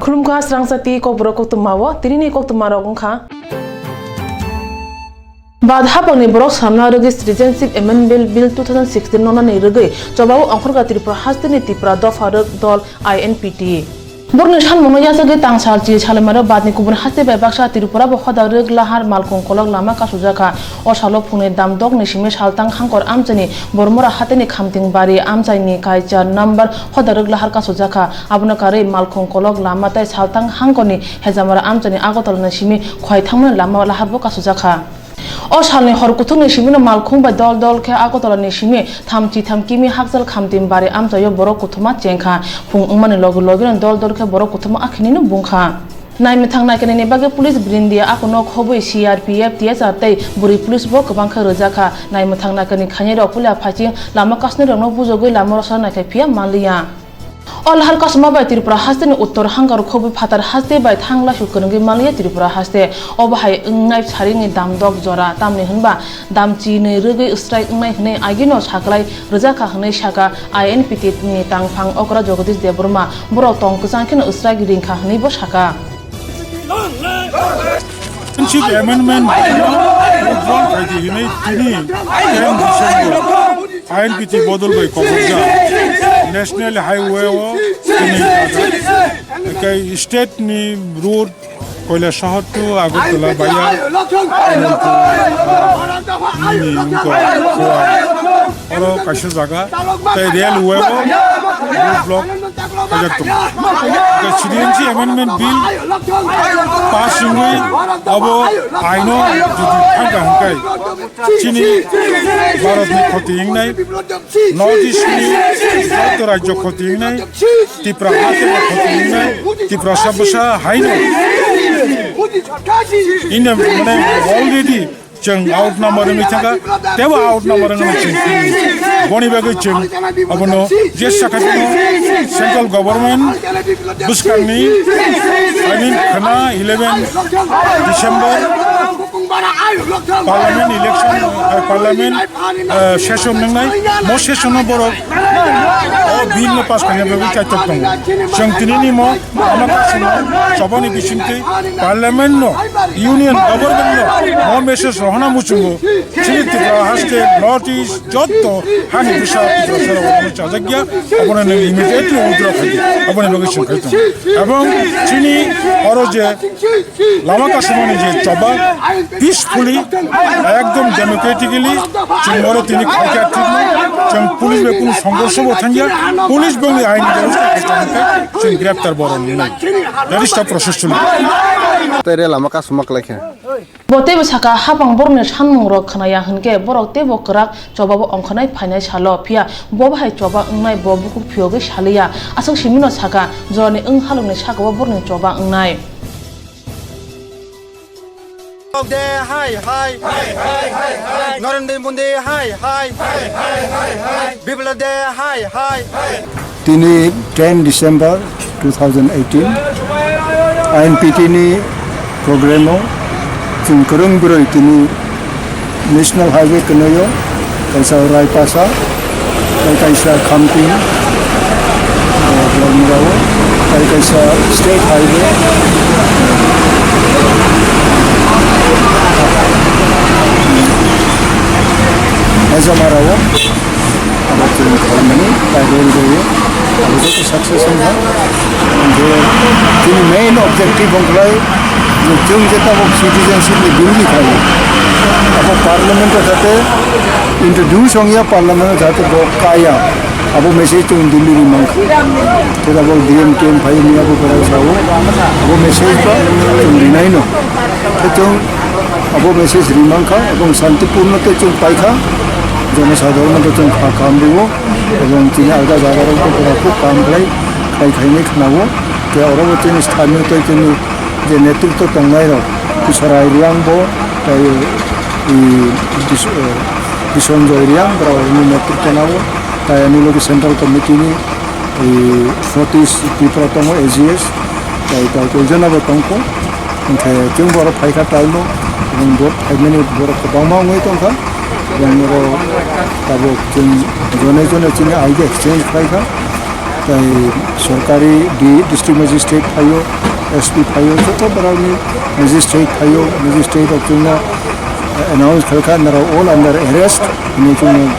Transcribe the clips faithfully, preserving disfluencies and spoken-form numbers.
Khulumkha srangsa twi kokborok koktwmao, tinini koktwmarok wngkha. Bad hapangni borok samna rwgwi Citizenship Amendment Bill two thousand sixteen nonani rwgwi chobao ongkhorkha Tripura hasteni Tipra dopha rwk dol I N P T. Borokni sanmungno yachagwi tangsal chil salaimaro badni kubun haste bai baksa Tripura bo hoda rwk lahar malkhung kolok lama kasujakha. O salo phungni damdokni simi saltang hangkor amchaini Bormora hateni Khamting bari amchaini kaichar number hoda rwk lahar kasujakha. Abono karwi malkhung kolok lama tei saltang hangkorni Hejamara amchaini Agartala ni simi Khwai thangmani lama laharbo kasujakha. O salni hor kuthukni simino malkhung bai dol dol khe Agartala ni simi thamchi tham kimi hakchal Khamting bari amchaio borok kuthuma chengkha. Phung wngmani logi logino dol dol khe borok kuthuma akhinino bungkha. Naimwthang naikani ni bagwi police brindia akono khobwi C R P F, T S R tei bwrwi police bo kwbang khe rwjakha. Naimwthang naikani khainai rok puila phaiching lama kasnai rokno bujogwi lama rwsa naikha phiya manliya. O lahar kasuma bai Tripura hasteni uttor hangkar khobwi phatar haste bai thang laisu kwrwngwi manliya Tripura haste. Obo hai wngnai saringni damdok jora, tamni hwnba damchinwi rwgwi strike wngnai hwnwi agino saklai rwjakha hwnwi sakha I N P T ni tangphang okra Jagadish Debbarma. Borok tong kwchang kheno strike ringkha hwnwi bo sakha. Citizenship Amendment Bill withdraw khaidi hinwi tini ten December I N P T bodol bai koborjak National Highway o tini kai state ni road Koilashahar to Agartala via nini wngkha Khowai. Oro kaisa jaga tei railway o road block khaijak tongo. Tei Citizenship Amendment Bill pass wngwi abo aino jodi thangkha hwnkhe chini Bharatni khoti wngnai, North East ni joto rajyo khoti wngnai, Tipra haste bo khoti wngnai, Tiprasa bwsa haino India mane already chwng out number wngwi thangkha, teibo out number wngwi chwng philwi. Boni bagwi chwng abono je sakha tongmo central government bwskangni, I mean, khwna eleven December parliament election, eh, parliament, eh, session wngnai, mo session o borok o bill no pass khaina bagwi kaitor tongo. Chwng tinini mo Lama kasino chobani bisingtwi parliament no, union government no, mo message rohorna muchungo. Chini Tripura haste, North East, jotto hani bwsa Tripura sara obono chajakya, obono nwng immediately withdraw khaidi, oboni bagwi chwng khai tongo. Ebong chini oro je lama kasumani je choba, peacefully, ekdom democratically, chwng oro tini khaikha thikno, chwng police bai kunu songhorsho bo thangya, police bongni aini bebosta khaikha hwnkhe chwng greptar bo rwnai. That is the process chwng. Tere lama kasuma klaikha. Bo teibo saka, hapang borokni sanmungrok khwnaya hwnkhe borok teibo kwrak chobao ongkhornai phainai salo, phiya bo bahai choba wngnai bo bukhuk phiyogwi saliya. Aswk simino saka, jorani wng halokni sakao borokni choba wngnai. Modi hai hai. Narendra Modi hai hai. Biplab Deb hai hai. Tini ten December two thousand eighteen, I N P T ni program o chwng kwrwng bwrwi tini National Highway kwnwi o kaisa Raipasa, tei kaisa Khamting, o, Bormura o, tei kaisa State Highway, Hejamara o. Abo chwng khlaimani, tai railway o abo joto success wngkha. Hwnkhe chini main objective wngkhlai je chwng je tabuk citizenship ni bill ni khlaio, abo parliament o jate introduce wngya, parliament o jate bo kaya, abo message chwng Delhi ri mankha. Tei abo D M K M phai wngya, abo kwrak sao, abo message bo chwng rinaino. Tei chwng Abo message rimang kha, ebong santipurno tei chwng pai kha, jonosadharono tei chwng kha kaham rio, ebong chini alga jagarok tei pura khub kaham khlai, khlai khainai khna-o, tei oro bo chini sthaniyo tei chini je netritwo tongnai rok, Kisarai Riang bo, tei, i, Bis-, eh, Bisonjoy Riang, borok rokni netritwo nao, tei ani logi central committee ni, i, North East Tripura tongo, A G S, tei, tei, tei jona bo tongkho. Hwnkhe chwng borok phaikha time o, chwng bo phaimani borok kwbangma wngwi tongkha. Chwng oro tabuk chwng jone jone chini idea exchange khlaikha. Tai sorkari di district magistrate phaio, S P phaio, joto borokni magistrate phaio, magistrate rok chwngno announce khlaikha, "Narok all under arrest," hinwi chwngno,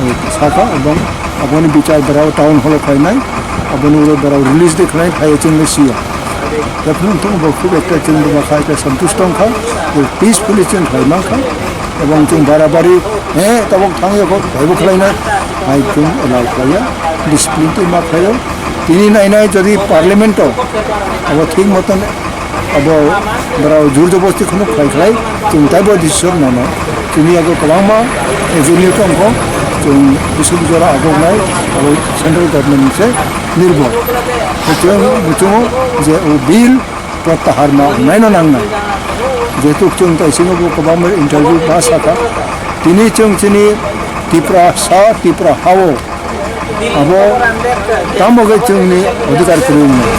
eh, sakha, ebong aboni bichar borok town hall o khlainai, aboni ulo borok release de khlai phaiya chwngno siya. Jephru wngthung bo khub ekta chwng bo kha ekta santusto wngkha, je peacefully chwng khlai mankha, ebong chwng barabari, he, tabok thang yakho, taibo khlaina, hai chwng allow khlaiya, discipline tei ma khlaio. Tini nai nai jodi parliament o abo thik moton abo borok jur jobosti kheno khlai khlai, chwng taibo decision nana. Chini yago kwbangma avenue tongkho, chwng bising jora agoknai, abo central government ni se nirbhor. Chwng muchungo je o bill protyahar ma naino nangnai. Jehetu chwng taisingo bo kwbangma interview ma sakha. Tini chwng chini Tiprasa, Tipra hao abo tamo khe chwngni odhikar kwrwi wngnai.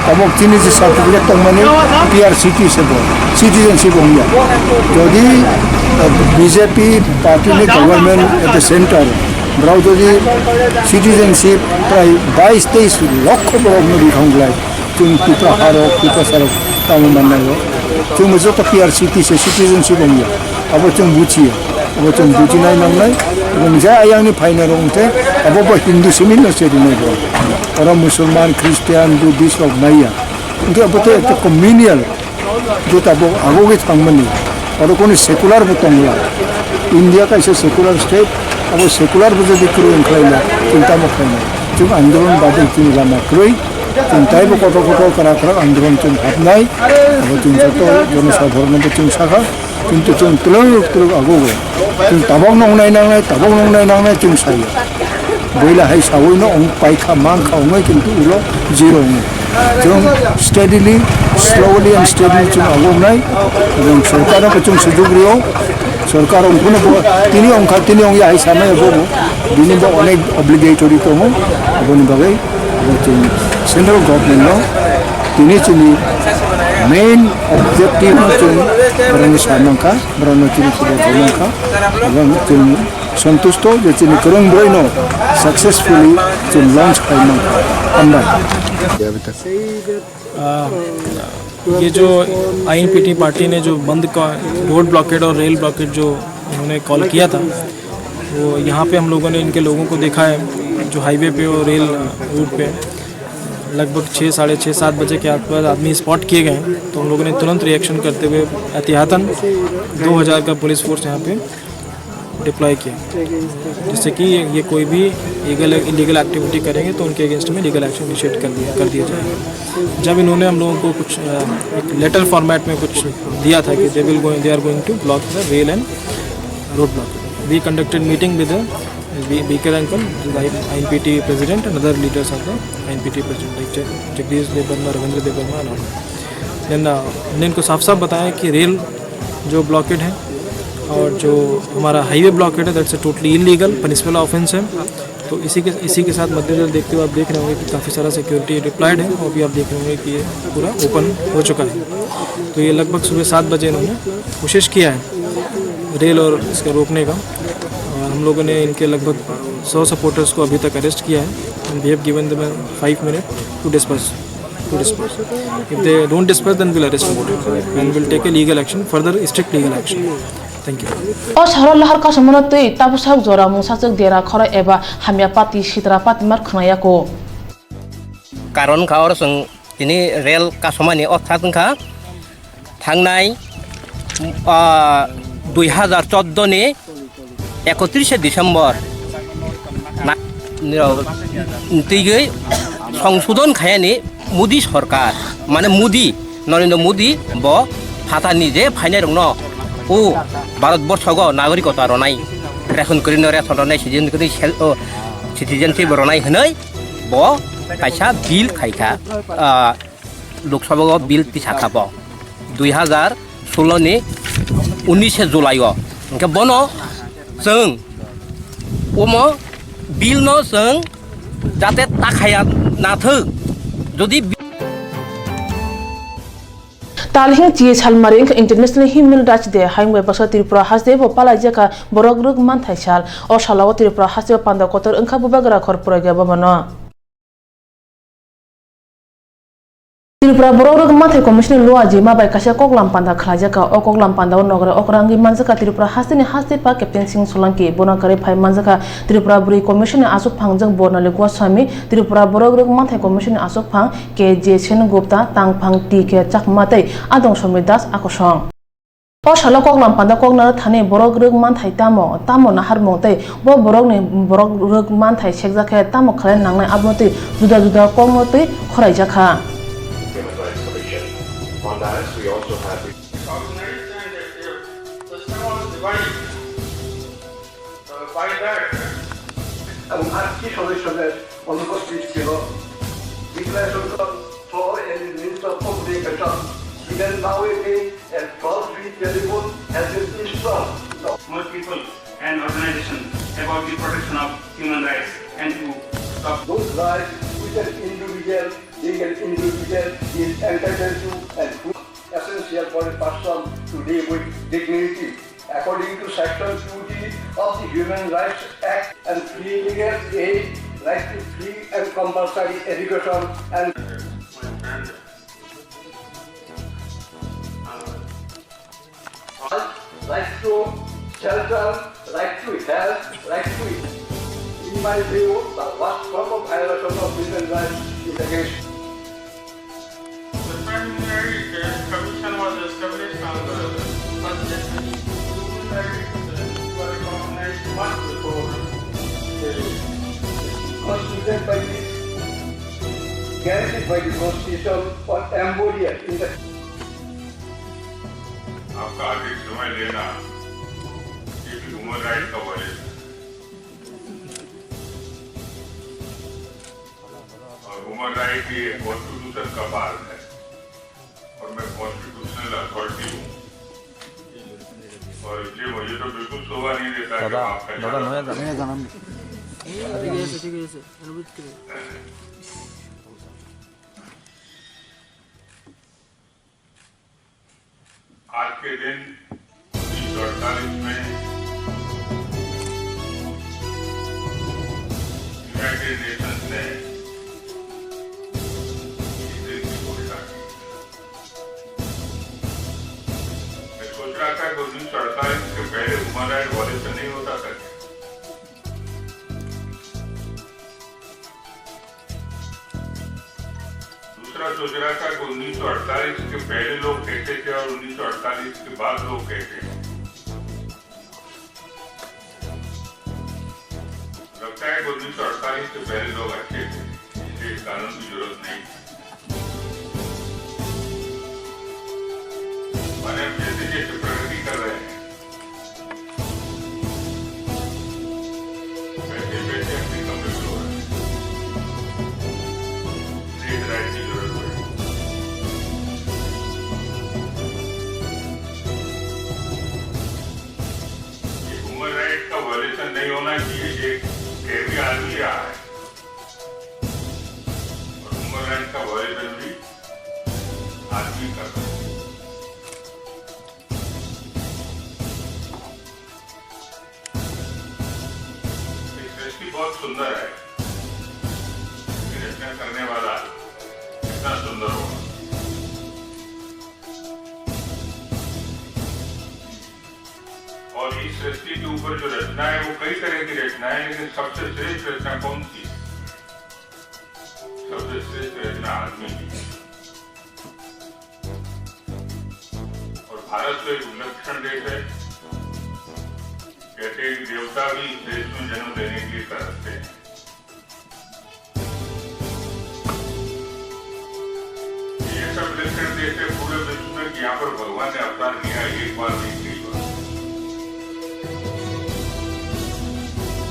Tabok chini je certificate tongmani P R C T se bo, citizenship wngya. Jodi, eh, B J P party ni government at the center, borok jodi citizenship prai bais teis lokho borok no rikha wng lai. Chwng Tipra harok, Tipra sarok tamo mannai o. Chwng bo joto P R C T se citizenship wngya. Abo chwng buchiya. Abo chwng bujinai nangnai. Ebong je ayangni phainai rok wngkhe abo bo Hindu simi no se rinai bo. Oro Musulman, Christian, Buddhist rok maya. Hwnkhe abo tei ekta communal je tabok agogwi thangmani. Oro kunu secular bo tongla. India kaisa secular state, abo secular bo jodi kwrwi wngkhlaina, chwng tamo khlainai. Chwng andolon badi chwng lama kwrwi. Chwng taibo kotor kotor kwrak kwrak andolon chwng hapnai, abo chwng joto jonosadharono bo chwng sakha, kintu chwng twlwk twlwk agogo. Chwng tabokno wngnai nangnai, tabokno wngnai nangnai chwng sayo. Boila hai sawi no ong paikha mankha ongoi kintu ulo zero wngo. Chwng steadily, slowly and steadily chwng agongnai, ebong sorkarno bo chwng sujuk rio. Sorkar ongphano bo tini ongkha, tini ongya hai sanai bobo. Bini bo onek obligatory tongo, aboni bagwi. Abo chwng central government no tini chini main objective no chwng borokno sai mankha, borokno chini khobor rw mankha, abo chwng santusto je chini kwrwng boroi no successfully chwng launch khai mankha. Hambai. अ, ये जो आईएनपीटी पार्टी ने जो बंद का, road blockade और rail blockade जो उन्होंने कॉल किया था, वो यहाँ पे हम लोगों ने इनके लोगों को देखा है, जो हाईवे पे और रेल रूट पे लगभग छः, साढ़े छः, सात बजे के आसपास आदमी स्पॉट किए गए हैं। तो हम लोगों ने तुरंत रिएक्शन करते हुए एहतियातन दो हज़ार का पुलिस फोर्स यहाँ पे डिप्लॉय किया, जिससे कि ये कोई भी लीगल, इलीगल एक्टिविटी करेंगे तो उनके अगेंस्ट में लीगल एक्शन इनिशिएट कर दिया, कर दिया जाएगा। जब इन्होंने हम लोगों को कुछ, अ, एक लेटर फॉर्मेट में कुछ दिया था कि they will go, they are going to block the rail and road block. We conducted meeting with the B K uncle, the I N P T president, and other leaders of the I N P T president, like Jag-, Jagdish Debbarma, Ravindra Debbarma, and all. Then, uh, हमने इनको साफ साफ बताया कि रेल जो ब्लॉकेड है और जो हमारा हाईवे ब्लॉकेड है, that's a totally illegal, पनिशमेबल ऑफेंस है। तो इसी के, इसी के साथ मद्देनजर देखते हुए आप देख रहे होंगे कि काफ़ी सारा सिक्योरिटी डिप्लॉयड है और अभी आप देख रहे होंगे कि ये पूरा ओपन हो चुका है। तो ये लगभग सुबह सात बजे इन्होंने कोशिश किया है रेल और इसका रोकने का। और हम लोगों ने इनके लगभग सौ सपोर्टर्स को अभी तक अरेस्ट किया है। And we have given them five minute to disperse, to disperse. If they don't disperse, then we'll arrest them and we'll take a legal action, further strict legal action. Thank you. O salo lahar kasamano twi tabusak jora mungsachwk dera khorok eba hamya pati sitra patimar khwnaya kho. Karon kha oro chwng tini rel kasomani o thak wngkha thangnai, ah, dui hazar chordo ni ekotrishe December na-, nirok twiwi songsodon khayani Modi sorkar, mane Modi, Narendra Modi bo phatani je phainai rokno o Bharat borsogo nagorikota ronai, ration kwrwino ration ronai, citizen kwrwi sel-, o citizenship ronai hwnwi bo kaisa bill khaikha, ah, Lok Sabha o bill tisakha bo dui hazar solo ni unishe July o. Hwnkhe bono chwng omo bill no chwng jate takhaya nathwk. Jodi bi- Talhing chi salmari wngkha International Human Rights Day, hayung bai baksa Tripura haste bo palai jaka borok rwk manthai sal. O salo Tripura haste o panda kotor wngkha bubagra khor porogia bobano. Tripura Borok Rwgwk Manthai Commission ni luajima bai kaisa koklam panda khlaijakha. O koklam pandao nograi okra wngwi manjakha Tripura hasteni haste pa Captain Singh Solanki. Bono kwrwi phai manjakha Tripura Bwrwi Commission ni achukphang jwk Bornali Goswami, Tripura Borok Rwgwk Manthai Commission ni achukphang K J Sengupta, tangphang T K Chakma tei Adong Somir Das akosong. O salo koklam panda koknaro thani borok rwk manthai tamo, tamo naharmung tei bo borokni borok rwk manthai sekjakhe tamo khlai nangnai abono twi juda juda kokno twi khoraijak kha. Human Rights Commission. On that, we also have the organized and the system was divided, uh, by that. এবং আটটি সদস্যদের অনুপস্থিত ছিল। Declaration for any means of communication, even now again, a toll-free telephone has been installed. More people and organizations about the protection of human rights and to stop those rights which an individual, being an individual, is entitled to and who essential for a person to live with dignity. According to Section two D of the Human Rights Act and free legal aid, right to free and compulsory education and right to shelter, right to health, right to, in my view, the worst form of violation of human rights is against The Prime Minister Commission was established on the first January. Human rights were recognized much before the Constitution by the, guaranteed by the Constitution or embodied in the आपका अधिक समय लेना, ये भी human right का वायलेशन है। और human right ये कॉन्स्टिट्यूशन का पार्ट है और मैं कॉन्स्टिट्यूशनल अथॉरिटी हूँ। और इसलिए मुझे तो बिल्कुल शोभा नहीं देता कि दादा, आप फैसला दादा, करो। नया जाना। नया जाना। ठीक है, ठीक है, अनुरोध करें। आज के दिन उन्नीस सौ अड़तालीस में यूनाइटेड नेशंस ने इस दिन की घोषणा की। मैं सोच रहा था कि उन्नीस सौ अड़तालीस के पहले ह्यूमन राइट वायलेशन नहीं होता था क्या? दूसरा सोच रहा था कि उन्नीस सौ अड़तालीस के पहले लोग कैसे थे और उन्नीस सौ अड़तालीस के बाद लोग कैसे हैं। लगता है कि उन्नीस सौ अड़तालीस से पहले लोग अच्छे थे, इसलिए इस कानून की जरूरत नहीं थी। माने हम जैसे जैसे प्रगति कर रहे हैं, वैसे वैसे अपनी कमजोरी हो रही है। इसलिए इस राइट की जरूरत पड़ी। ये ह्यूमन राइट का वायलेशन नहीं होना चाहिए, ये कैद भी आदमी रहा है। और ह्यूमन राइट का वायलेशन भी आदमी कर रहा है। ये सृष्टि बहुत सुंदर है। इसकी रचना करने वाला कितना सुंदर होगा। और इस सृष्टि के ऊपर जो रचना है, वो कई तरह की रचना है, लेकिन सबसे श्रेष्ठ रचना कौन सी है? सबसे श्रेष्ठ रचना आदमी की है। और भारत तो एक विलक्षण देश है। कहते हैं कि देवता भी इस देश में जन्म लेने के लिए तरसते हैं। ये सब विलक्षण देश है पूरे विश्व में कि यहाँ पर भगवान ने अवतार लिया, एक बार नहीं, कई बार।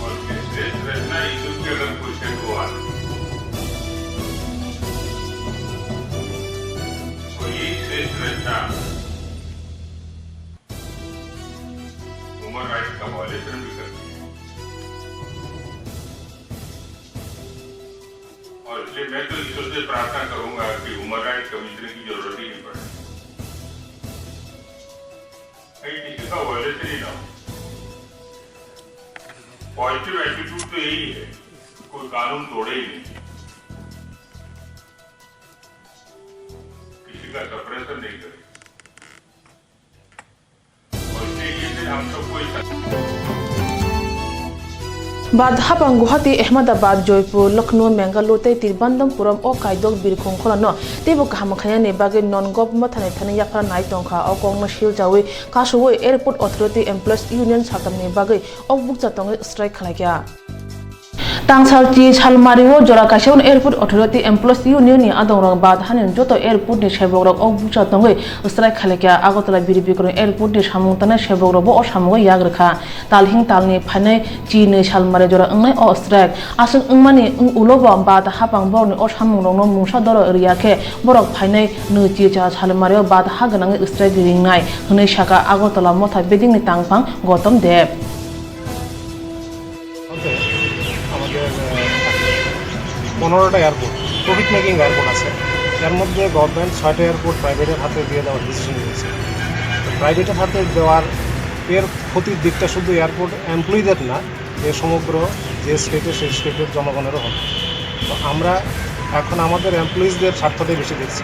और इससे श्रेष्ठ रचना ईश्वर की अगर कोई है तो आज। और यही श्रेष्ठ रचना ह्यूमन राइट्स का वायलेशन भी करती है। और इसलिए मैं तो ईश्वर से प्रार्थना करूंगा कि ह्यूमन राइट्स कमीशन की जरूरत ही नहीं पड़े। कहीं किसी का वायलेशन ही ना हो। पॉजिटिव एटीट्यूड तो यही है, कोई कानून तोड़े ही नहीं। Bad hapang Guwahati, Ahmedabad, Jaipur, Lucknow, Mangalore tei Tiruvananthapuram o kaidok birkhung khorano teibo kaham khainani bagwi non-govt mathani thani yaphar nai tongkha. O kokno silchawi kasuwi Airport Authority Employees Union saltamni bagwi o bukcha tongwi strike khlaikha. Tangsal chi salmario jora kaisa Airport Authority Employees Union ni adongrok bad hani joto airport ni sebokrok o bukcha tongwi strike khlaikha. Agartala Birbikroni airport ni samung tanai sebokrokbo o samungo yak rwkha. Talhing talni phainai chi nwi salmari jora wngnai o strike. Aswk wngmani ulobo bad hapang borokni o samungrokno mungsa doro rwya khe borok phainai nwi chi cha salmario bad ha gwnangwi strike ringnai hwnwi sakha Agartala motha building ni tangphang Gautam Deb. আমাদের আহ, পনেরোটা airport, profit making airport আছে। এর মধ্যে গভর্নমেন্ট ছয়টা এয়ারপোর্ট প্রাইভেটের হাতে দিয়ে দেওয়ার ডিসিশন নিয়েছে। তো প্রাইভেটের হাতে দেওয়ার এর ক্ষতির দিকটা শুধু এয়ারপোর্ট এমপ্লয়ীদের না, এ সমগ্র যে স্টেটে, সেই স্টেটের জনগণেরও হবে। তো আমরা এখন আমাদের এমপ্লয়িজদের স্বার্থটাই বেশি দেখছি।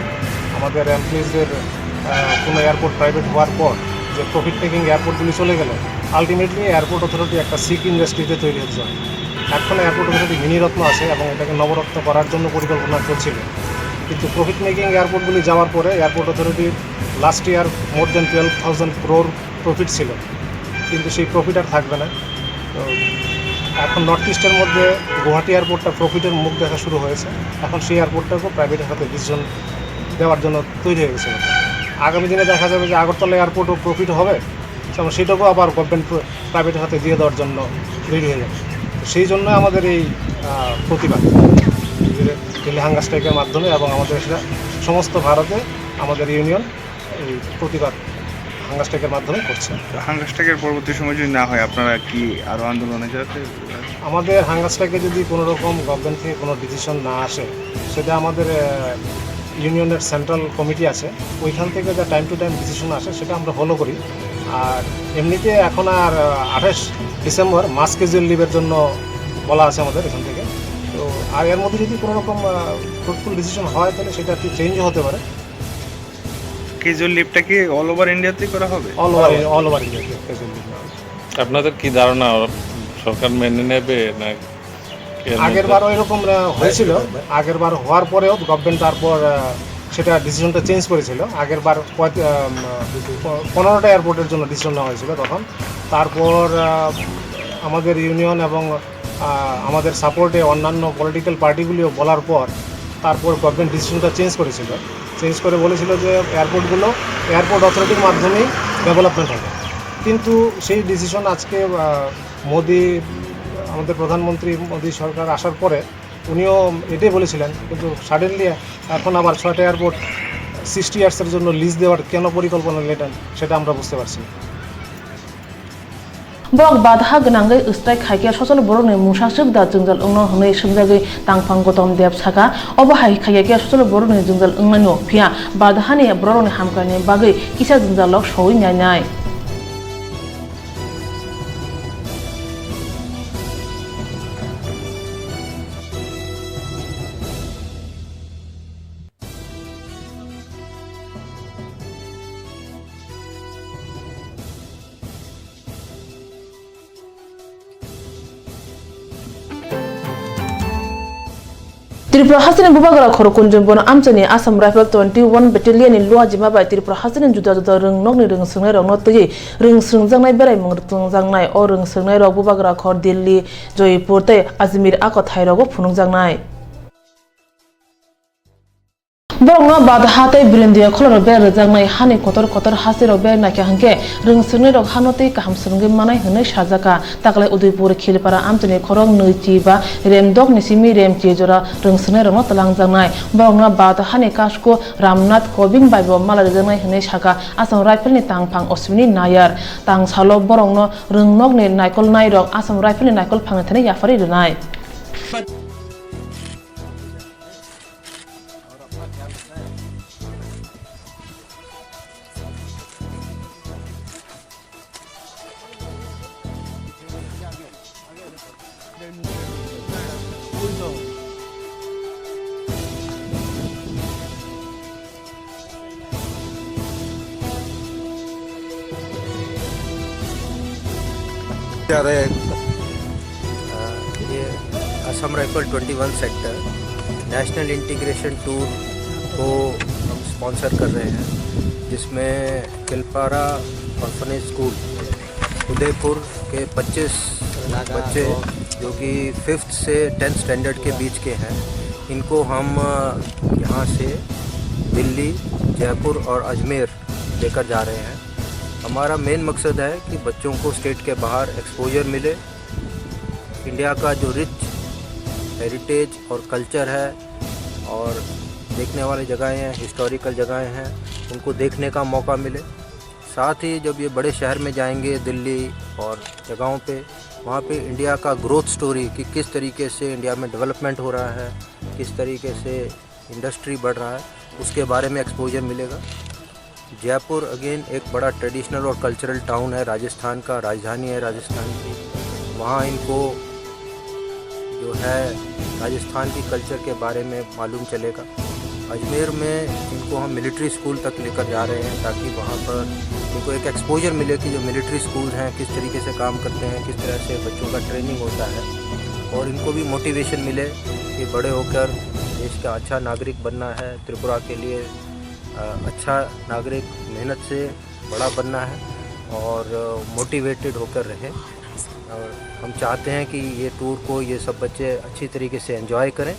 আমাদের এমপ্লয়িজদের কোনো এয়ারপোর্ট প্রাইভেট হওয়ার পর যে প্রফিট মেকিং এয়ারপোর্টগুলি চলে গেল, আলটিমেটলি এয়ারপোর্ট অথরিটি একটা সিক ইন্ডাস্ট্রিতে তৈরি হতে যাবে। এখন এয়ারপোর্ট অথরিটি মিনিরত্ন আছে এবং এটাকে নবরত্ন করার জন্য পরিকল্পনা চলছিল, কিন্তু প্রফিট মেকিং এয়ারপোর্টগুলি যাওয়ার পরে এয়ারপোর্ট অথরিটির লাস্ট ইয়ার মোর দেন টুয়েলভ থাউজেন্ড ক্রোর প্রফিট ছিল, কিন্তু সেই প্রফিট আর থাকবে না। তো এখন নর্থ ইস্টের মধ্যে গুয়াহাটি এয়ারপোর্টটা প্রফিটের মুখ দেখা শুরু হয়েছে। এখন সেই এয়ারপোর্টটাকেও প্রাইভেটের হাতে ডিসিশন দেওয়ার জন্য তৈরি হয়ে গেছে। আগামী দিনে দেখা যাবে যে আগরতলা এয়ারপোর্টও প্রফিট হবে, এবং সেটাকেও আবার গভর্নমেন্ট প্রাইভেটের হাতে দিয়ে দেওয়ার জন্য রেডি হয়ে যাবে। তো সেই জন্য আমাদের এই আহ, প্রতিবাদ, দিল্লি হাঙ্গার স্ট্রাইকের মাধ্যমে এবং আমাদের সেটা সমস্ত ভারতে আমাদের ইউনিয়ন এই প্রতিবাদ হাঙ্গার স্ট্রাইকের মাধ্যমে করছে। তো হাঙ্গার স্ট্রাইকের পরবর্তী সময় যদি না হয়, আপনারা কি আরো আন্দোলনে যাতে? আমাদের হাঙ্গার স্ট্রাইকে যদি কোনো রকম গভর্নমেন্ট থেকে কোনো ডিসিশন না আসে, সেটা আমাদের আহ, ইউনিয়নের সেন্ট্রাল কমিটি আছে, ওইখান থেকে যা টাইম টু টাইম ডিসিশন আসে সেটা আমরা ফলো করি। আর এমনিতে এখন আর আহ, আঠাশ ডিসেম্বর মাস ক্যাজুয়াল লিভের জন্য বলা আছে আমাদের এখান থেকে। তো আর এর মধ্যে যদি কোনো রকম ফ্রুটফুল ডিসিশন হয়, তাহলে সেটা একটু চেঞ্জও হতে পারে। ক্যাজুয়াল লিভটা কি অল ওভার ইন্ডিয়াতেই করা হবে? অল ওভার, অল ওভার ইন্ডিয়াতে ক্যাজুয়াল লিভ। আপনাদের কি ধারণা, ওরা সরকার মেনে নেবে না এর আগের মধ্যে? বারও এরকম আহ, হয়েছিল। আগের বার হওয়ার পরেও গভর্নমেন্ট তারপর আহ, সেটা ডিসিশনটা চেঞ্জ করেছিল। আগের বার পঁয়ত- আহ, পনেরোটা এয়ারপোর্টের জন্য ডিসিশন নেওয়া হয়েছিল তখন। তারপর আহ, আমাদের ইউনিয়ন এবং আহ, আমাদের সাপোর্টে অন্যান্য পলিটিক্যাল পার্টিগুলিও বলার পর তারপর গভর্নমেন্ট ডিসিশনটা চেঞ্জ করেছিল। চেঞ্জ করে বলেছিল যে এয়ারপোর্টগুলো এয়ারপোর্ট অথরিটির মাধ্যমেই ডেভেলপমেন্ট হবে, কিন্তু সেই ডিসিশন আজকে আহ, মোদি, আমাদের প্রধানমন্ত্রী মোদি সরকার আসার পরে উনিও এটাই বলেছিলেন, কিন্তু সাডেনলি এখন আবার ছয়টা এয়ারপোর্ট সিক্সটি ইয়ার্সের জন্য লিজ দেওয়ার কেন পরিকল্পনা নিলেন, সেটা আমরা বুঝতে পারছি না। Borok badaha gwnangwi strike khai khe sosol borokni mungsa swk da jwngjal wngno hwnwi swkjagwi tangphang Gautam Deb sakha. Obo hai khaiya khe sosol borokni jwngjal wngmano, phiya badahani borokni hamkraini bagwi kisa jwngjalo sowi nainai. Tripura hasteni bubagra khoro Kunjun Bono amchaini Assam Rifle twenty one Battalion ni luajima bai Tripura hasteni juda juda rwngnokni rwngswngnairokno twiwi rwngswngjaknai beraimung rwtwngjaknai. O rwngswngnairok bubagra khor Delhi, Jaipur tei Ajmer a kwthairogo phunukjaknai. Borokno badaha tei birindiya kholoro bera rwjaknai hani kotor kotor hasterok bera naikha hwnkhe rwngswngnairok hano tei kaham swrwngwi manai hwnwi sajakha. Taklai Udaipur Khilpara amchaini khorok Nwichi ba Remdok ni simi Remchi jora rwngswngnairokno twlangjaknai. Borokno badahani kasku Ramnath Kovind baibo mala rwjaknai hwnwi sakha Assam Rifle ni tangphang Ashwini Nayar. Tangsalo borokno rwngnokni naikolnairok Assam Rifle ni naikol phangni thani yapharwi rwnai. क्या रहे? अ, ये Assam rifle twenty one sector national integration tour को हम स्पॉन्सर कर रहे हैं, जिसमें Kilpara orphanage school Udaipur के पच्चीस बच्चे, जो कि फिफ्थ से टेंथ स्टैंडर्ड के बीच के हैं, इनको हम, अ, यहाँ से दिल्ली, जयपुर और अजमेर लेकर जा रहे हैं। हमारा मेन मकसद है कि बच्चों को स्टेट के बाहर एक्सपोजर मिले, इंडिया का जो रिच हेरिटेज और कल्चर है और देखने वाली जगहें हैं, हिस्टोरिकल जगहें हैं, उनको देखने का मौका मिले। साथ ही जब ये बड़े शहर में जाएंगे, दिल्ली और जगहों पे, वहाँ पे इंडिया का ग्रोथ स्टोरी, कि किस तरीके से इंडिया में डेवलपमेंट हो रहा है, किस तरीके से इंडस्ट्री बढ़ रहा है, उसके बारे में एक्सपोजर मिलेगा। जयपुर अगेन एक बड़ा ट्रेडिशनल और कल्चरल टाउन है राजस्थान का, राजधानी है राजस्थान की। वहाँ इनको जो है राजस्थान की कल्चर के बारे में मालूम चलेगा। अजमेर में इनको हम मिलिट्री स्कूल तक लेकर जा रहे हैं, ताकि वहाँ पर इनको एक एक्सपोजर मिले कि जो मिलिट्री स्कूल हैं, किस तरीके से काम करते हैं, किस तरह से बच्चों का ट्रेनिंग होता है, और इनको भी मोटिवेशन मिले कि बड़े होकर देश का अच्छा नागरिक बनना है, त्रिपुरा के लिए, अ, अच्छा नागरिक मेहनत से बड़ा बनना है और मोटिवेटेड होकर रहे। और हम चाहते हैं कि ये टूर को ये सब बच्चे अच्छी तरीके से एंजॉय करें।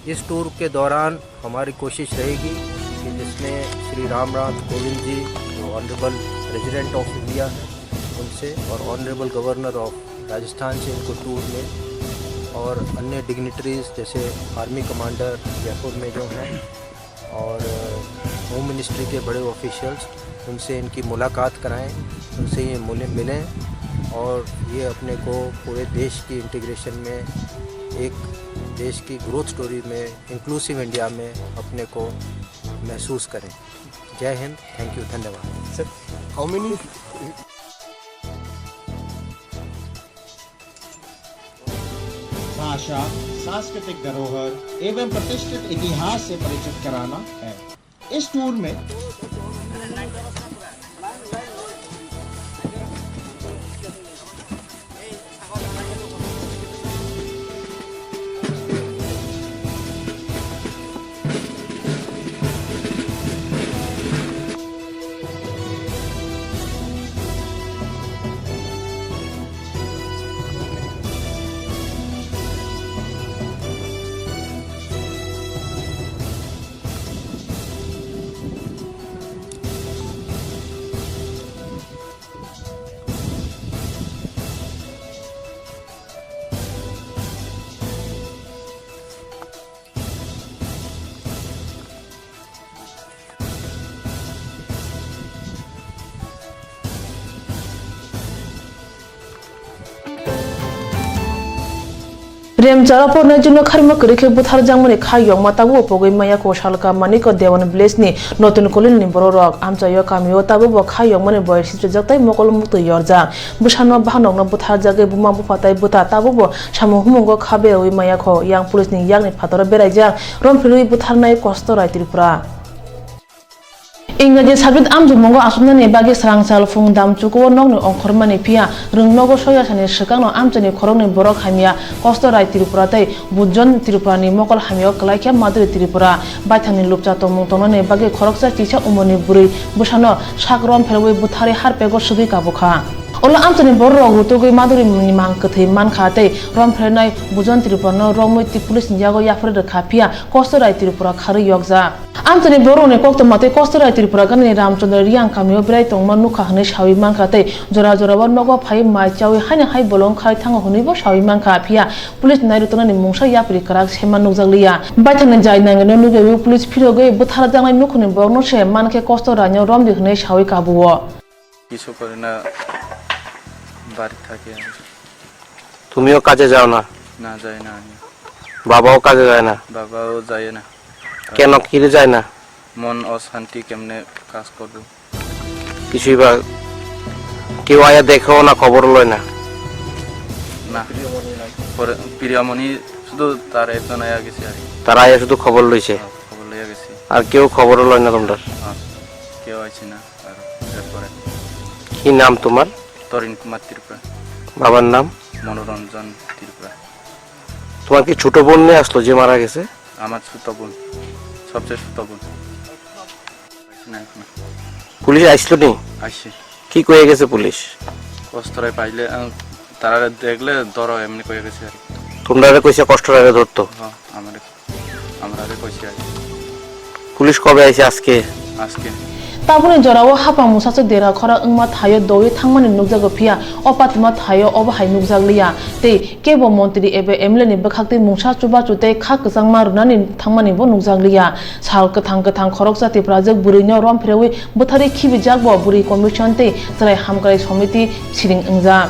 इस टूर के दौरान हमारी कोशिश रहेगी कि जिसमें श्री रामनाथ कोविंद जी, जो ऑनरेबल प्रेसिडेंट ऑफ इंडिया हैं, उनसे और ऑनरेबल गवर्नर ऑफ राजस्थान से इनको टूर में, और अन्य डिग्निटरीज जैसे आर्मी कमांडर जयपुर में जो हैं और होम मिनिस्ट्री के बड़े ऑफिशियल्स, उनसे इनकी मुलाकात कराएं, उनसे ये मुले-, मिलें और ये अपने को पूरे देश की इंटीग्रेशन में, एक देश की ग्रोथ स्टोरी में, इंक्लूसिव इंडिया में अपने को महसूस करें। जय हिंद, थैंक यू, धन्यवाद। Sir, how many? भाषा, सांस्कृतिक धरोहर एवं प्रतिष्ठित इतिहास से परिचित कराना है। इस टूर में Remcharo pornai jwngno kharima kwrwi khe butharjakmani kha yokma tabukbo pogwi maya kho salka Manikya Dewan village ni Notun Kolini ni borok rok amchaio kamio tabukbo kha yokmani boyar sitrijak tei mokol muktwi yorjak. Bwsano bahanokno butharjagwi buma bupha tei bwta tabukbo samung humungo kha beraui maya kho. Yang police ni yakni phataro beraijak romphirwi butharnai Kosto Rai Tripura. Ingraji subject amchukmungo achuknani bagwi srangchal phung damchukuo nokni ongkhormani phiya rwngnogo soyasani swkangno amchaini khoroknwi borok hamya Kosto Rai Tripura tei Bujon Tripurani mokol hamyao kwlaikha Madhuri Tripura. Baithangni lupcha tongmung tongnani bagwi khoroksa kisa umorni bwrwi bwsano sak romphirwi butharwi harpego swgwi kabukha. Ulo amchaini bororok rutugwi Madhurini mang kwthwi mankha tei romphirnai Bujon Tripurano romwi police ni yago yapharwi rwkha, phiya Kosto Rai Tripura kharwi yokjak. Amchaini bororokni koktwma tei Kosto Rai Tripura ganani Ramchandra Reang kamio berai tongma nukha hwnwi sawi mankha tei jora jorao nogo phaiwi mai chawi haino hai bolong khai thango hwnwibo sawi mankha, phiya police ni nairutonani mungsa yapri kwrak sema nukjakliya. Baithangni jai nangino nukyawi police phirogwi bwtharjaknai nukhungni borokno se mankhe Kosto Raino romdi hwnwi sawi kabuo. কিছু করি না, বাড়ি থাকি আমি। তুমিও কাজে যাও না? না, যাই না আমি। বাবাও কাজে যায় না? বাবাও যায় না। কেন, কি যায় না? মন অশান্তি, কেমনে কাজ করব? কিছুই বা কেউ আয়া দেখেও না, খবরও লয় না? না। পরে প্রিয়মণি শুধু তার একজন আয়া গেছে আর কি। তারা আয়া শুধু খবর লইছে? হ্যাঁ, খবর লইয়া গেছে। আর কেউ খবরও লয় না তোমরা? হ্যাঁ, কেউ আইছে না। আর এরপরে কি নাম তোমার? তরিন কুমার ত্রিপুরা। বাবার নাম? মনোরঞ্জন ত্রিপুরা। তোমার কি ছোট বোন নিয়ে আসলো যে মারা গেছে? আমার ছোট বোন, সবচেয়ে ছোট বোন। পাইছি না এখনো। পুলিশ আইসলো নি? আইসে। কি কয়ে গেছে পুলিশ? কষ্টরে পাইলে, আহ, তারা দেখলে ধরো এমনি কয়ে গেছে আর কি। তোমরা কইছে কষ্টরে ধরতো? হ্যাঁ, আমাদের। Amra re koisi ai. Police kobe aise aske? Aske. Tabukni jorao hapang mungsa se dera khora wngma thaio doui thangmani nukjago, phiya o patima thaio obo hai nukjakliya. Tei kebo montri eba M L A ni bwkhaktwi mungsa chubachu tei kha kwchangma rwnani thangmani bo nukjakliya. Sal kwthang kwthang khoroksa Tiprajwk bwrwino rom phrewi bwtharwi khibijak bo bwrwi commission tei chwrai hamkrai somiti siring wngjak.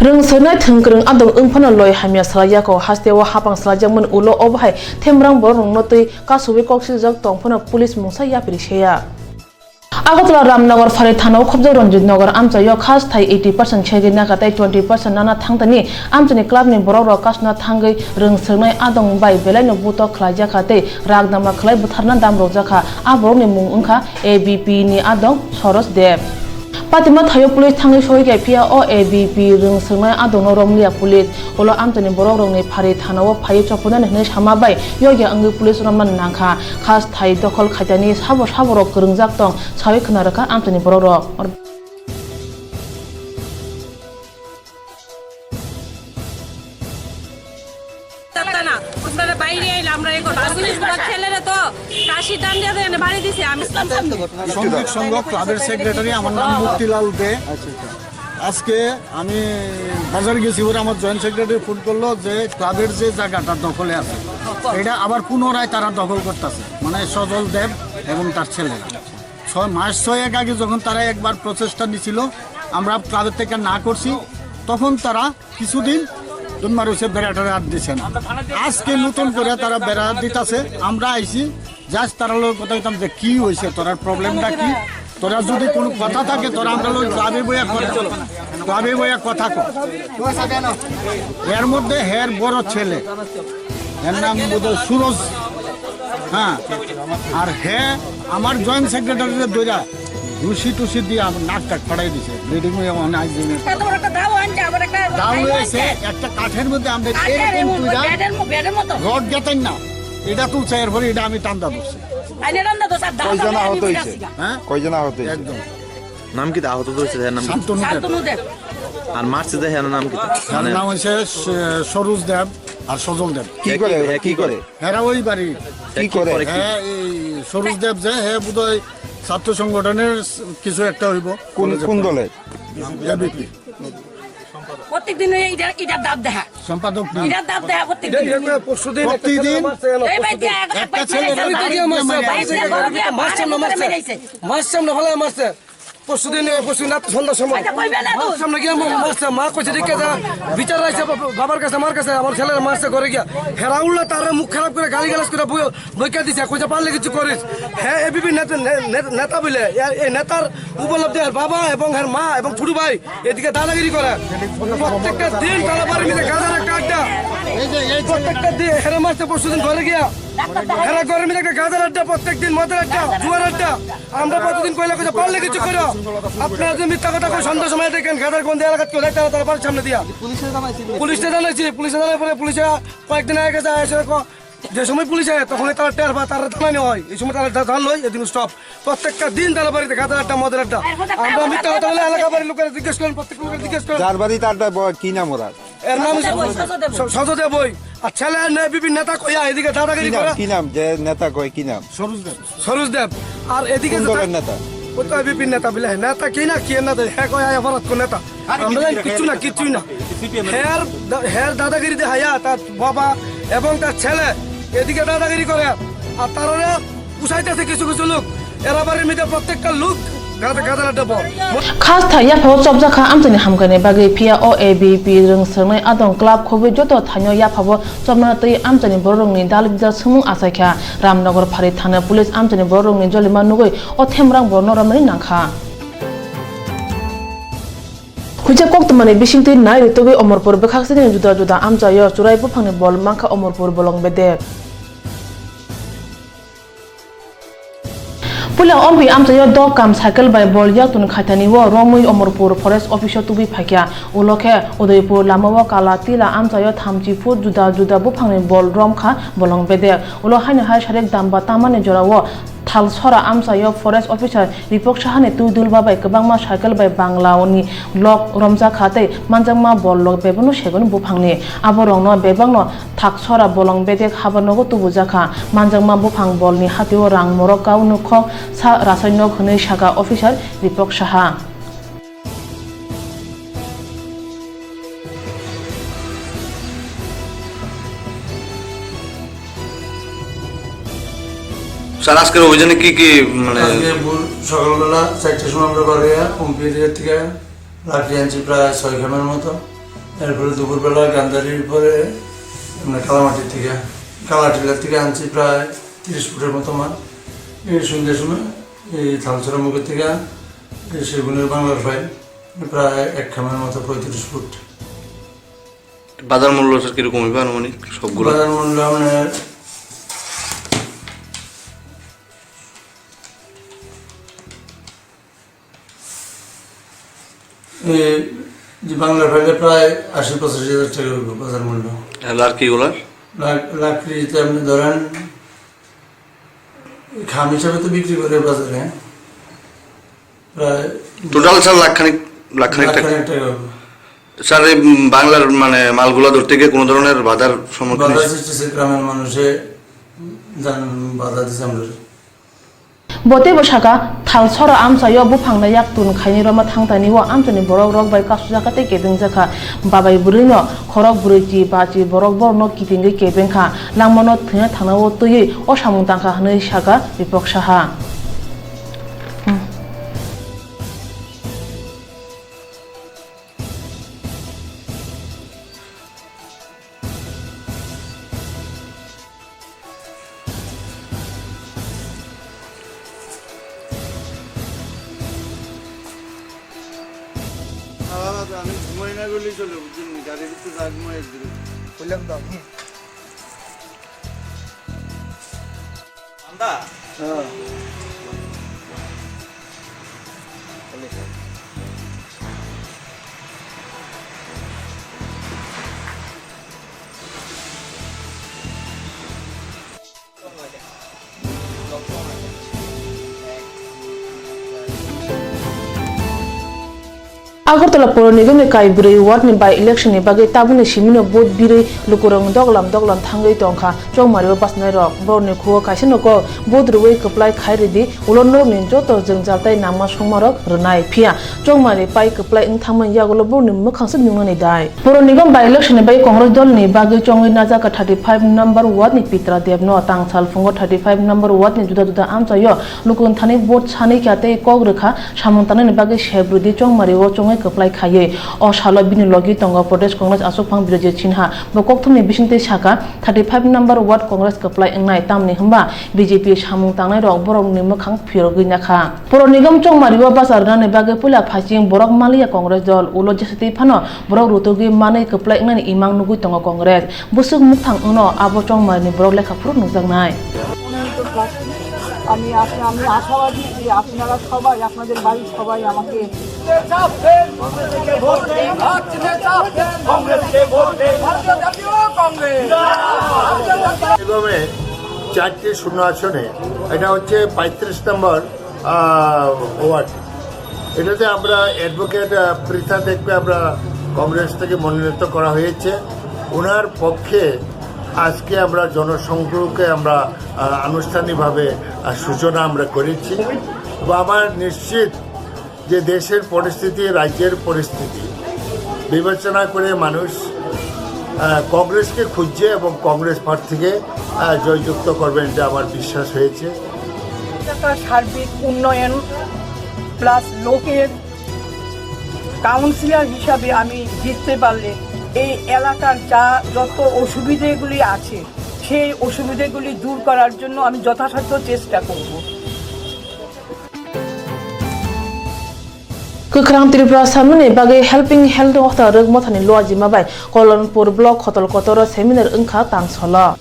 Rwng swnai thwngkwrwng adong wng phano loi hamya salai yako, hasteo hapang salaijakmani ulo obo hai themrang borok rwngno twi kasubui kok siljak tong phano police mungsa yapri seya. Agartala Ramnagar Phari Thanao khobjak Ranjit Nagar amchaio khas thai eighty percent segwi naka tei twenty percent nana thangtani amchaini clubni borokrok kasuna thangwi rwng swngnai adong bai belaino butok khlaijakha tei rak dama khlai bwtharna damrokjakha. A borokni mung wngkha A B P ni adong Soros Deb. Patima thaio police thangwi sohikha, phiya o A B P rwng swngnai adongno romliya police. Ulo amchaini borokrokni phari thanao phaiwi chophuinani hwnwi sama bai yokya wngwi police romnani nangkha. Khas thai dokhol khaitani sabo saborok kwrwngjak tong sawi khna rwkha amchaini borokrok. না, আপনারা বাইরে আইলে আমরা এ করবো। আর পুলিশ গুলো ছেলেরা তো কাশি ডান্ডা দিয়ে এনে বাড়ি দিছে। আমি শ্রমিক সংঘ ক্লাবের সেক্রেটারি, আমার নাম মুক্তিলাল দে। আজকে আমি বাজারে গেছি, ওরা আমার জয়েন্ট সেক্রেটারি ফোন করলো যে ক্লাবের যে জায়গাটা দখলে আছে, এটা আবার পুনরায় তারা দখল করতেছে, মানে সজল দেব এবং তার ছেলেরা। ছয় মাস ছয়েক আগে যখন তারা একবার প্রচেষ্টা নিছিল, আমরা ক্লাবের থেকে না করছি, তখন তারা কিছুদিন দুনমার হইছে বেড়া টেরা আর দিছে না। আজকে নতুন করে তারা বেড়া দিতাছে, আমরা আইছি, জাস্ট তারা লোক কথা কইতাম যে কি হইছে, তোরার প্রবলেমটা কি, তোরা যদি কোনো কথা থাকে তোরা আমরা লোক ক্লাবে বইয়া কথা, ক্লাবে বইয়া কথা কর। এর মধ্যে হের বড় ছেলে, এর নাম বোধহয় সুরজ, হ্যাঁ, আর হে আমার জয়েন্ট সেক্রেটারিরে দইরা ঘুষি টুসি দিয়ে আমার নাক টাক ফাড়াই দিছে, ব্লিডিং হয়ে অনেক দিন। কত বড় একটা দাও আনছে, আবার একটা দাও দাও হয়েছে, হয়েছে। একটা কাঠের মধ্যে আমরা কাঠের এরকম এমন তুইরা বেডের মতো, বেডের মতো। রড গেতেন না, এটা তুলছে, এরপরে এটা আমি টান্দা ধরছি। আইনে টান্দা তো স্যার, দাও কয়জন দাও, আহত আমি হয়েছে? ফিরে আসি গা। হ্যাঁ? কয়জন আহত হয়েছে? একদম। নাম কি আহত হয়েছে? এর নাম কি? শান্তনু দেব। শান্তনু দেব। আর মারছে যে হের নাম কি? তার মানে নাম হচ্ছে স-, সরোজ দেব আর সজল দেব। কি করে? কি করে? এরা ওই বাড়ি। কি করে? হ্যাঁ, এই সরোজ দেব যে, হ্যাঁ, বোধহয় ছাত্র সংগঠনের কিছু একটা হইব। কোন, কোন দলের? এবিপি। প্রত্যেকদিন ওই ইটা, ইটার দাব দেখা। সম্পাদক না। ইটার দাব দেখা প্রত্যেকদিন। এটা, এটা পরশুদিন একটা প্রতিদিন ছেলে মারছে, এলো, একটা পরশুদিন। ছেলে বাইরে বাইরে মারছে, বাইরে বাইরে মারছে, মারছে, মারছে। মারছে। পরশুদিন, পরশুদিন রাত সন্ধ্যার সময়। আচ্ছা, কইবে না তুই। সামনে গিয়ে আমার মারছে, মা কইছে, "ঠিক আছে, বিচার আইছে বা-, বাবার কাছে, মার কাছে, আমার ছেলের মারছে ঘরে গিয়া।" হেরা উল্লা তার মুখ খারাপ করে গালি গালাজ করে বই-, বইকা দিছে, কইছে, "পারলে কিছু করিস।" হ্যাঁ, এবিপি নেতা, নে-, নে-, নেতা বলে, এ-, এই নেতার উপলব্ধি আর বাবা এবং এর মা এবং ছোট ভাই এদিকে দাদাগিরি করে। প্রত্যেকটা দিন তারা বাড়ির মধ্যে গাজার একটা আড্ডা। প্রত্যেকটা দিন হেরা মারছে পরশুদিন ঘরে গিয়া। হেরা ঘরের মধ্যে একটা গাজার আড্ডা, প্রত্যেক দিন মদের আড্ডা, জুয়ার আড্ডা। আমরা প্রতিদিন কইলে কইছে, "পারলে কিছু করো।" আপনারা যে মিথ্যা কথা কই, সন্ধ্যার সময় দেখেন, গাজার কোন এলাকাত কেউ যায়, তারা, তারা বাড়ির সামনে দিয়া। পুলিশে জানাইছি, পুলিশে জানাই পরে পুলিশে কয়েকদিন আগে যায়, এসে ক-, যে সময় পুলিশ আয়, তখনই তারা টের পায়, তারা জানানি হয়। এই সময় তারা জা-, জানলো, এদিন স্টপ। প্রত্যেকটা দিন তারা বাড়িতে গাজার আড্ডা, মদের আড্ডা। আমরা মিথ্যা কথা বলে এলাকা বাড়ির লোকেরা জিজ্ঞেস করেন, প্রত্যেক লোকের জিজ্ঞেস করেন। যার বাড়ি তার বাড়ি, কি নাম ওরা? এর নাম হচ্ছে সজদেব। স-, সজদেব ওই। আর ছেলে এনে বিভিন্ন নেতা কইয়া এদিকে দাদাগিরি কি নাম, করে। কি নাম? যে নেতা কয়, কি নাম? সরোজ দেব। সরোজ দেব। আর এদিকে কোন যে দলের নেতা? ও তো এবিপির নেতা বলে, হ্যাঁ, নেতা কি না, কি এর নেতা? হ্যাঁ, কয়, আয় অপরাধ কোন নেতা? আমরা জানি কিচ্ছু না, কিচ্ছুই না। হের দা-, হের দাদাগিরি দেখাইয়া তার বাবা এবং তার ছেলে এদিকে দাদাগিরি করে। আর তারা উসাইতেছে কিছু কিছু লোক, এরা বাড়ির মধ্যে প্রত্যেকটা লোক গাদা, গাদা আড্ডা বল। Khas thai yaphao chopjakha amchaini hamkhaini bagwi, phiya o A B P rwng swngnai adong club khobwi joto thaino yaphao chopna twi amchaini bororokni dal bijal swngmung achaikha. Ramnagar Phari thana police amchaini bororokni jolima nugwi o themrang borno romnani nangkha. Huijak koktwmani bisingtwi nai rwtugwi Omorpur bwkhaksini juda juda amchaio churai buphangni bol mankha Omorpur bolong bedek. Puila Ompi amchaio dok kam cycle bai bol yaktun khaitani o romwi Omorpur forest office o tubui phaikha. Ulo khe Udaipur lamao Kala Tila amchaio thamchi phut juda juda buphangni bol romkha bolong bedek. Ulo haino hai sarik damba tamani jorao Thalsora amchaio forest officer Ripak Sahani twi dulba bai kwbangma cycle bai Bangla ni lok romjakha tei manjakma bol lok bebakno segun buphangni. Aborokno bebakno Thalsora bolong bedek habar nogo tubujakha. Manjakma buphang bolni hatio rang morok kau nukhok sa rasainok hwnwi saka officer Ripak Saha. Sir, আজকের অভিযানে কি কি, মানে, আজকে ভোর সকালবেলা চারটার সময় আমরা বার হইয়া ওমপি এরিয়া থেকে লাকড়ি আনছি প্রায় ছয় গ্রামের মতো। এরপরে দুপুরবেলা গান্ধারির পরে আমরা কালামাটির থেকে, কালাটিলার থেকে আনছি প্রায় তিরিশ ফুটের মতো মাল। এই সন্ধ্যার সময় এই থালছড়া মুখের থেকে এই সেগুনের বাংলার ফাইল প্রায় এক খামের মতো পঁয়ত্রিশ ফুট। বাজার মূল্য, স্যার, কিরকম হইবে আনুমানিক সবগুলো? বাজার মূল্য আপনার এই যে বাংলার ফাইলে প্রায় আশি পঁচাশি হাজার টাকা হইব বাজার মূল্য। আর লাকড়িগুলার? লাক-, লাকড়িতে আপনি ধরেন, এই খাম হিসাবে তো বিক্রি করে বাজারে, প্রায় টোটাল, স্যার, লাখখানিক, লাখখানিক টাকা। লাখখানিক টাকা হবে। স্যার, এই, উম, বাংলার, মানে, মালগুলা ধরতে গিয়ে কোনো ধরনের বাধার সম্মুখীন বাধা হয়েছে? সৃষ্টি হয়েছে, গ্রামের মানুষে জান-, বাধা দিচ্ছে আমরা। Bo teibo saka, Thalsora amchaio buphangno yaktun khaini roma thangtani o amchaini borok rok bai kasujak kha tei kebengjakha. Babai bwrwino khorok bwrwi chi ba chi borok borokno kitingwi kebengkha. Langmano thwina thangnao twiwi o samung tangkha hwnwi saka Ripak Saha. আলাদা আমি ঘুমাই না বললেই চলে, বুঝলেন? গাড়ির ভিতরে যা ঘুমাই একদিকে। বললাম তো আমি। ঠান্ডা? হ্যাঁ। Agartala Pura Nigam ni Kaibrwi ward ni by election ni bagwi tabukni simino vote birwi lukurok doglam doglam thangwi tongkha Chongmari o bachanairok. Borokni khugo kaisa no kok vote rwwi kwplai khai rwdi, ulo norokni joto jwngjal tei nangma songmarok rwnai. Phiya Chongmari pai kwplai wng thangmani yagulo borokni mwkhangsa nuknani dai. Puro Nigam by election ni bagwi Congress dol ni bagwi chongwi najak thirty five number ward ni Pitra Dev no. Tang sal phungo thirty five number ward ni juda juda amchaio lukurok thani vote sanwi kha tei kok rwkha samung tangnani bagwi Sebrudi Chongmari o chongwi kwplai khaiwi. O salo bini logi tongo Pradesh Congress achukphang Birajit Sinha. Bo kokthumni bisingtwi saka, thirty five number ward Congress kwplai wngnai, tamni hwnba B J P samung tangnai rok borokni mwkhang phiyogwi nakha. Puro Nigam Chongmari o bacha rwnani bagwi puila phaiching borok maliya Congress dol, ulo jesatwi phano borok rutugwi manwi kwplai wngnani imang nugwi tongo Congress. Bwswk mwkhang wngno abo Chongmari ni borok lekha phuru nukjaknai. আমি আশা, আমি আশাবাদী যে আপনারা সবাই, আপনাদের বাড়ির সবাই আমাকে এভাবে চারটি শূন্য আসনে, এটা হচ্ছে পঁয়ত্রিশ নম্বর, আহ, ওয়ার্ড। এটাতে আমরা অ্যাডভোকেট, আহ, পৃথা দেখবে, আমরা কংগ্রেস থেকে মনোনীত করা হয়েছে। ওনার পক্ষে আজকে আমরা জনসংযোগকে আমরা, আহ, আনুষ্ঠানিকভাবে, আহ, সূচনা আমরা করেছি। এবং আমার নিশ্চিত যে দেশের পরিস্থিতি, রাজ্যের পরিস্থিতি বিবেচনা করে মানুষ, আহ, কংগ্রেসকে খুঁজছে এবং কংগ্রেস প্রার্থীকে, আহ, জয়যুক্ত করবেন, এটা আমার বিশ্বাস হয়েছে। এলাকার সার্বিক উন্নয়ন প্লাস লোকের কাউন্সিলর হিসাবে আমি জিততে পারলে এই এলাকার যা যত অসুবিধেগুলি আছে, সেই অসুবিধেগুলি দূর করার জন্য আমি যথাসাধ্য চেষ্টা করব। Kwkhrang Tripura samani bagwi Helping Hand Hota rwk mothani luajima bai Kolonpur block Khotol Kotoro seminar wngkha tang solo.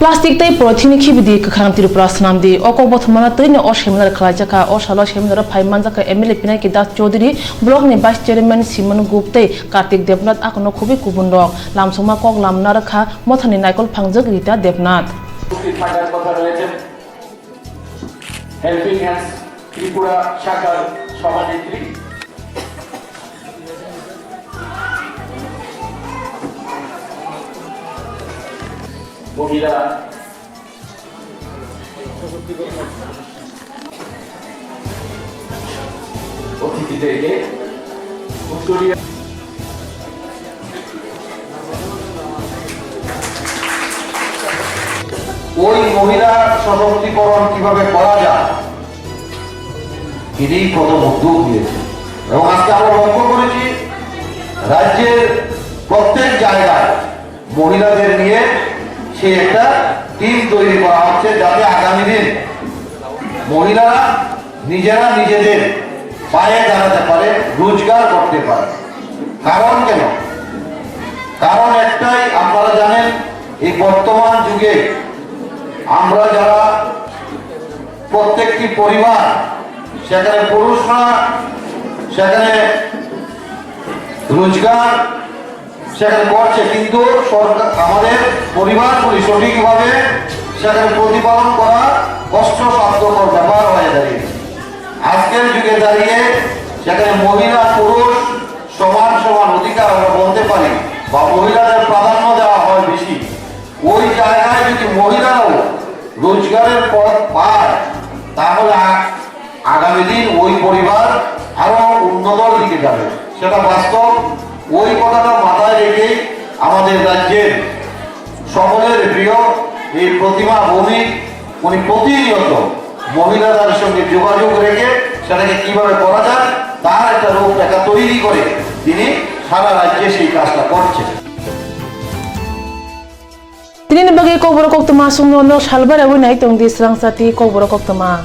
Plastic tei polythene khibidi kwkhrang Tripura swnamdi. O kok bothomano twino o seminar khwlaijakha. O salo seminaro phai manjakha M L A Pinaki Das Chaudhary, block ni vice chairman Simon Gup tei Kartik Debnath, akono khubui kubun rok. Lamsongma kok lamna rwkha mothani naikol phangjak Rita Debnath. উপস্থিত থাকার কথা রয়েছে helping hands Tripura শাখার সভানেত্রী মহিলা অতিথিদেরকে উত্তরীয় ওই মহিলা সশক্তিকরণ কিভাবে করা যায়, এটাই প্রথম উদ্যোগ নিয়েছে। এবং আজকে আমরা লক্ষ্য করেছি, রাজ্যের প্রত্যেক জায়গায় মহিলাদের নিয়ে সেই একটা টিম তৈরি করা হচ্ছে, যাতে আগামী দিন মহিলারা নিজেরা নিজেদের পায়ে দাঁড়াতে পারে, রোজগার করতে পারে। কারণ কেন? কারণ একটাই, আপনারা জানেন, এই বর্তমান যুগে আমরা যারা প্রত্যেকটি পরিবার, সেখানে পুরুষরা সেখানে রোজগার সেখানে করছে, কিন্তু সরকার, আমাদের পরিবারগুলি সঠিকভাবে সেখানে প্রতিপালন করা কষ্টসাধ্যকর ব্যাপার হয়ে দাঁড়িয়েছে। আজকের যুগে দাঁড়িয়ে সেখানে মহিলা পুরুষ সমান সমান অধিকার আমরা বলতে পারি বা মহিলাদের প্রাধান্য দেওয়া হয় বেশি, ওই জায়গায় যদি মহিলারাও রোজগারের পথ পায়, তাহলে আ-, আগামী দিন ওই পরিবার আরো উন্নতর দিকে যাবে, সেটা বাস্তব। ওই কথাটা মাথায় রেখেই আমাদের রাজ্যের সকলের প্রিয় এই প্রতিমা ভৌমিক, উনি প্রতিনিয়ত মহিলাদের সঙ্গে যোগাযোগ রেখে সেটাকে কিভাবে করা যায়, তার একটা রূপরেখা তৈরি করে তিনি সারা রাজ্যে সেই কাজটা করছেন। Tini ni bagwi kokborok koktwma songno nok salbara wi nai tongdi srangsa ti kokborok koktwma.